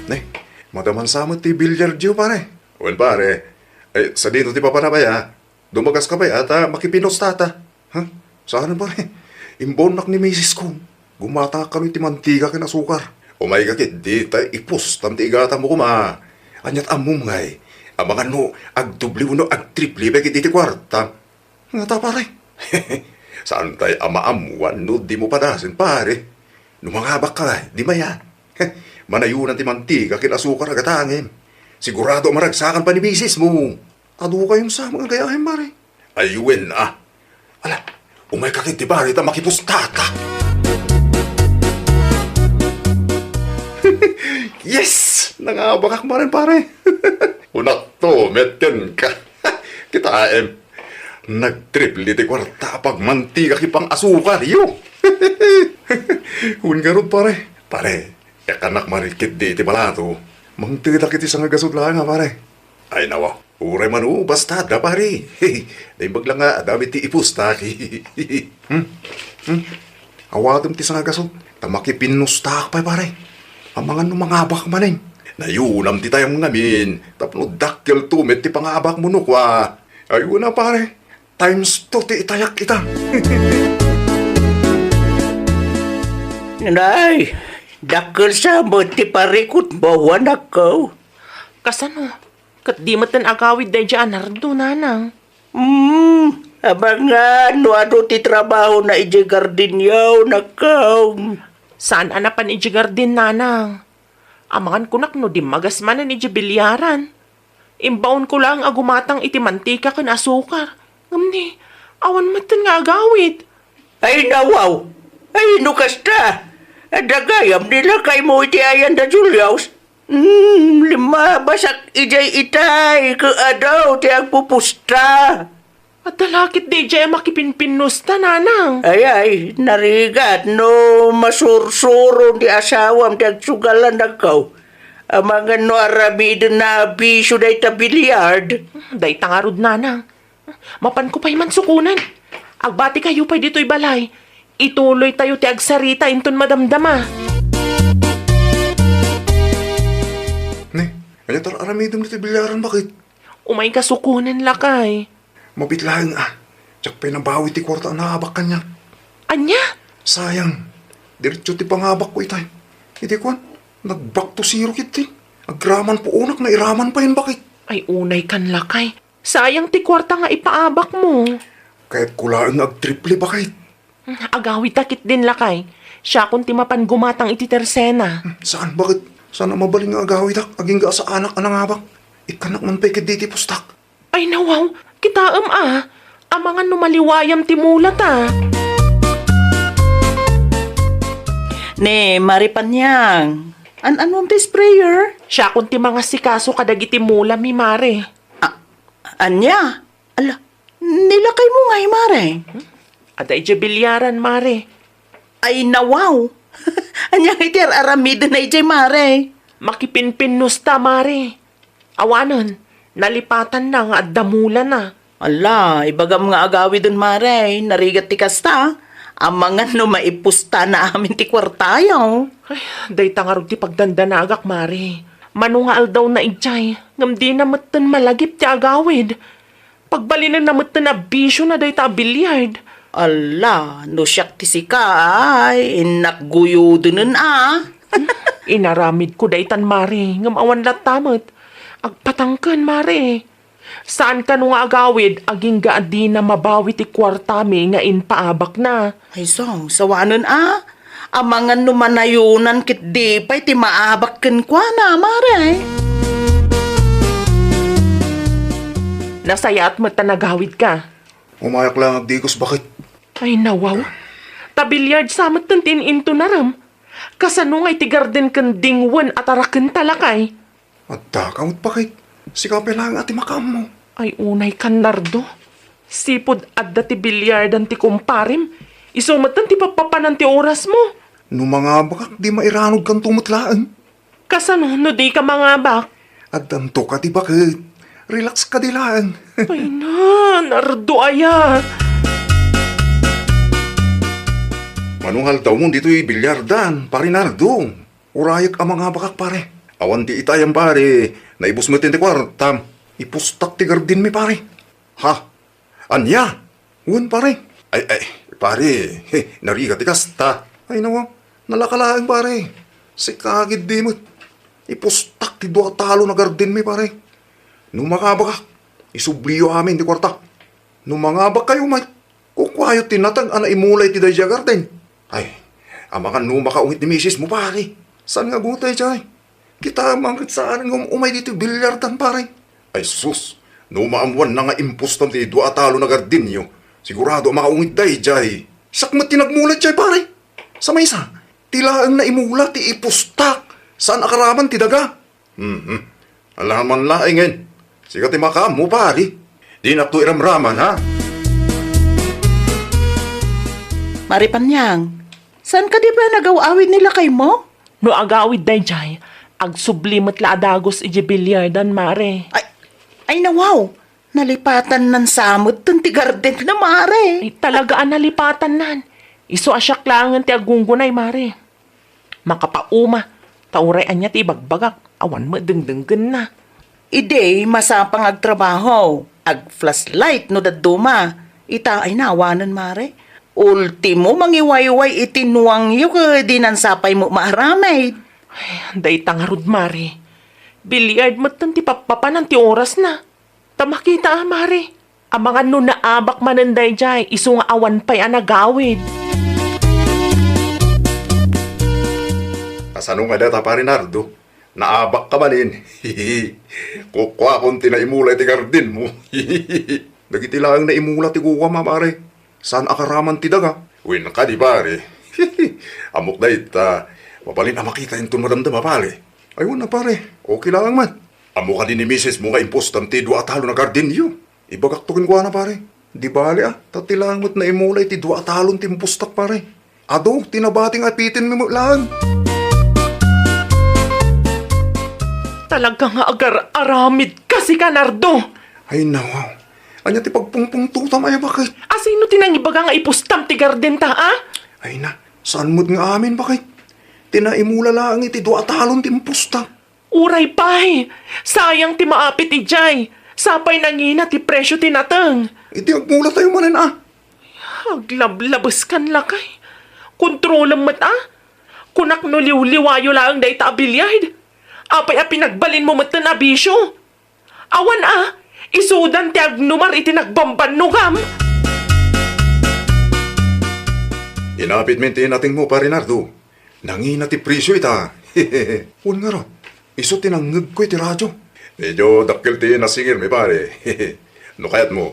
Ne, madaman sa met ti billiard yo, pare. Wen, pare. Ay, sadino ti papanam aya? Dumagaska pay a ta makipinustata. Ha? Saan, pare? Imbaonnak ni misis ko. Gumatangak kano iti mantika ken asukar. Umayka ketdi ta ipustam ti igatangmo koma. Aniat ammom ngay? Amangan no agdubli wenno agtripli pay ketdi ti kuarta. Ngata, pare? Saan tay a maammuan no dimo padasen, pare? No mangabakka ngay, di mayan. Manayonan ti mantika ken asukar a gatangem. Sigurado a maragsakan pay ni misismo. Adu kayon sa mga gayahem, pare. Ay, wen a. Ala, umayka ketdi, pare, ta makipustata. Yes! Nangabakak manen, pare. Unakto met kenka. Kitaem. Nagtripli ti kuarta a pagmantika ken pang-asukar yo. Wen ngarud, pare. Pare, ikanak manen ketdi iti balato. Mangtedak iti sangagasut laeng a, pare. Ay, nawa. Uray man, o, basta adda, pare. Naimbag la nga adda met ti ipustak. Hmm? Hmm? Awatem ti sangagasut, ta makipinnustak pay, pare. Amangan no mangabak manen. Nayunam ti tayam ngamin, tapno dakkelto met ti pangabakmo no kua. Ayuna, pare. Times two ti itayak ita. Nay, dakkel sa met ti parikutmo, anakko. Kasano? Ket di met agawid daydiay a Nardo, nanang. Hmm, amangan no adu ti trabahona idiay gardenyo, anakko. Saan a napan idiay garden, nanang. Amangan kunak no dimmagas manen idiay bilyaran. Imbaonko laeng a gumatang iti mantika ken asukar. Ngem ni, awan metten nga agawid. Ay, nawaw! Ay, no kasta, adda gayam ni lakaymo iti ayan da Julius. Hmm, limabasak idiay itay, ket adu ti agpupusta. Adda la ketdi idiay a makipinpinnusta, nanang. Ay, ay, narigat no masursuron ti asawam ti agsugal, anakko. Amangan no aramiden na a bisio dayta billiard. Dayta ngarud, nanang. Mapanko pay man sukonen. Agbatikayo pay ditoy balay. Ituloytayo ti agsarita inton madamdama. Ne, ania ti ar-aramidem ditoy bilyaran, baket? Umayka sukonen, lakay. Mabiit laeng a. Diak pay nabawi ti kuarta a naabak kaniak. Ania? Sayang. Diretso ti pangabakko itay. Iti kuan, nag-back to zero ketdi. Agraman puonak, nairaman pay, baket. Ay, unaykan, lakay. Sayang ti kuarta nga ipaabakmo. Kayatko laeng nga agtriple, baket. Agawidta ketdin, lakay. Siakon ti mapan gumatang iti tersena. Hmm, saan, baket? Saan a mabalin nga agawidak, agingga a saanak a nangabak. Ikkannak man pay ketdi ti pustak. Ay, nawaw, kitaem a. Amangan no maliwayam ti mulata. Ne, Mare Panyang, an-anuam ti sprayer? Siakon ti mangasikaso kadagiti mulami, Mare. A-, ania? Ala, ni lakaymo ngay, Mare? Adda idiay bilyaran, Mare. Ay, nawaw! Ania ngay ti ar-aramidena idiay, Mare? Makipinpinnusta, Mare. Awanen, nalipatanna nga adda mulana. Ala, ibagam nga agawiden, Mare. Narigat ti kasta. Amangan no maipustana amin ti kuartayo. Ay, dayta ngarud ti pagdandanagak, Mare. Mano nga aldawna idiay, ngem dina metten malagip ti agawid. Pagbalinenna metten a bisiona dayta a billiard. Ala, no siak ti sika, ay, innak guyodenen a. Inaramidko daytan, Mare, ngem awan latta met. Agpatangken, Mare. Saan kano nga agawid, agingga a dina mabawi ti kuartami nga impaabakna. Ay, so, sawanen a. Amangan no manayonan ketdi pay ti maabak kenkuana, Mare. Nasayaat met ta nagawidka. Umayak laeng agdigos, baket. Ay, nawaw. Ta billiard sa metten ti in-intonarem. Kasano nga iti garden ken dingwen a tarakenta, lakay? Adda ka met, baket. Sika pay laeng a ti makaammo. Ay, unaykan, Nardo. Sipud adda ti billiardan ti kumparem, isu metten ti pappapanan ti orasmo. No mangabakak, di mairanudkanto met laeng. Kasano no dika mangabak? Addanto kadi, baket. Relax kadi laeng. Ay na, Nardo aya. Mano nga aldawmon ditoy billiardan, Pare Nardo? Urayek a mangabakak, pare. Awan ti itayam, pare. Naibus met ti kuartam. Ipustak ti gardenmi, pare. Ha? Ania? Wen, pare. Ay, ay, pare. He, narigat ti kasta. Ay, nawa. Nalaka laeng, pare. Sika ketdi met. Ipustak ti dua a talon a gardenmi, pare. No mangabakak, isubliyo amin ti kuarta. No mangabakkayo met, kukuayo ti nateng a naimula iti daydiay a garden. Ay, amangan no makaungit ni misismo, pare. Saan nga gutay, jay? Kita man ket saan nga um-umay ditoy billiardan, pare. Ay sus, no maammoanna nga impustam ti dua a talon a gardenyo, sigurado a makaungit daydiay. Siak met ti nagmula jay, pare. Sa maysa, ti laeng naimula ti ipustak, saan a karaman ti daga. Mhm. Alaman laengen. Sika ti makaammo, pare. Dinakto iramraman, ha? Mare Panyang, saan kadi pay nagaw-awid ni lakaymo? No agawid daydiay, agsubli met la a dagus idiay billiardan, Mare. Ay, ay, nawaw! Nalipatannan sa metten ti gardenna, Mare. Ay, talaga a nalipatannan. Isu a siak laengen ti aggunggunay, Mare. Makapauma, ta uray ania ti ibagbagak, awan met dengdenggenna. Idi masapa nga agtrabaho, ag-flashlight no dadduma, ita ay naawanen, Mare. Ultimo, mangiwayway iti nuangyo ket dinan sapay met maaramid. Ay, dayta ngarud, Mare. Billiard metten ti pappapanan ti orasna. Ta makita a, Mare, amangan no naabak manen daydiay isu nga awan pay a nagawid. Kasano nga data, Pare Nardo? Naabak ka manen? Kukuakon ti naimula iti gardinmo. Dagiti laeng naimula ti guguam, Pare. Saan a karaman ti daga? Wen kadi, Pare. Ammok dayta, mabalin a makita inton madamdama, Pare. Ay, wen a, Pare. Okay laeng man. Ammo kadi ni misis mo nga impustam ti dua a talon a gardinyo? Ibagakto kenkuana, Pare. Di bale, a, ta ti laeng met naimula iti dua a talon ti impustak, Pare. Adu ti nabati nga apitenmi met laeng. Talaga nga agar-aramid kasi ka, Nardo. Ay, nawaw. Ania ti pagpungpungtotam, ay, bakit? Asino ti nangibaga nga ipustam ti gardenta, a? Ay na, saan met nga amin, bakit? Ti naimula laeng iti dua a talon ti impustak. Uray pay, sayang ti maapit idiay. Sapay nangina ti presio ti nateng. Iti agmulatayo manen, a? Aglablabeskan lakay. Kontrolem met, a? Kunak no liwliwayo laeng dayta a billiard. Apay a pinagbalinmo metten a bisio? Awan a, isudan ti agnumar iti nagbambannogam. Inapitmin ti inatengmo, Pare Nardo. Nangina ti presio ita. Wen ngarud, isu ti nangngegko iti radio. Medyo dakkel ti nasingirmi, Pare. No kayatmo,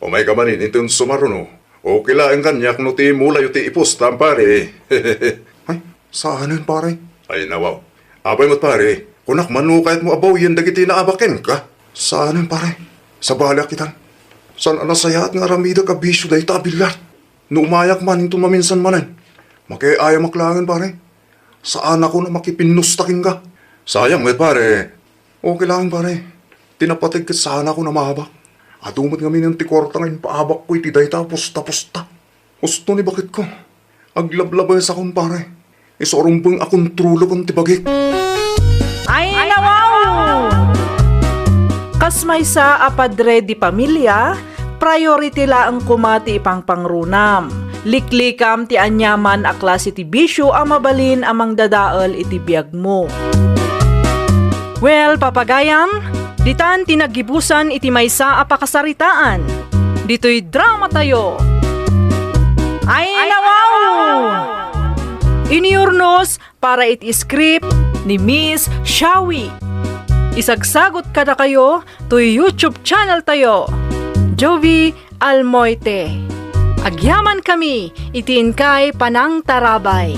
umayka manen inton sumaruno. Okay laeng kaniak no ti imulayo ti ipustam, Pare. Ay, saanen, Pare. Ay, nawaw. Apay met, Pare, kunak man no kayatmo a bawien dagiti naabak kenka? Saanen, Pare. Sabaliak itan. Saan a nasayaat nga aramidek a bisio dayta a billiard. No umayak man inton maminsan manen, makiay-ayamak laengen, Pare. Saanakon a makipinnusta kenka. Sayang met, Pare. Okay laeng, Pare. Ti napateg ket saanakon a maabak. Adu met ngamin ti kuarta nga impaabakko iti dayta a pusta-pusta. Husto ni baketko. Aglablabesakon, Pare. Isu a rumbeng a kontrolekon ti bagik. Ay, nawaw! Kas maysa a padre di pamilia, priority laeng koma ti ipangpangrunam. Liklikam ti aniaman a klase ti bisio a mabalin a mangdadael iti biagmo. Well, papagayam, ditan ti naggibusan iti maysa a pakasaritaan. Ditoy dramatayo. Ay, nawaw! Iniurnos para iti script ni Miss Shawi. Isagsagot kadakayo toy YouTube channel tayo, Jovi Almoite. Agyaman kami iti inkay panangtarabay.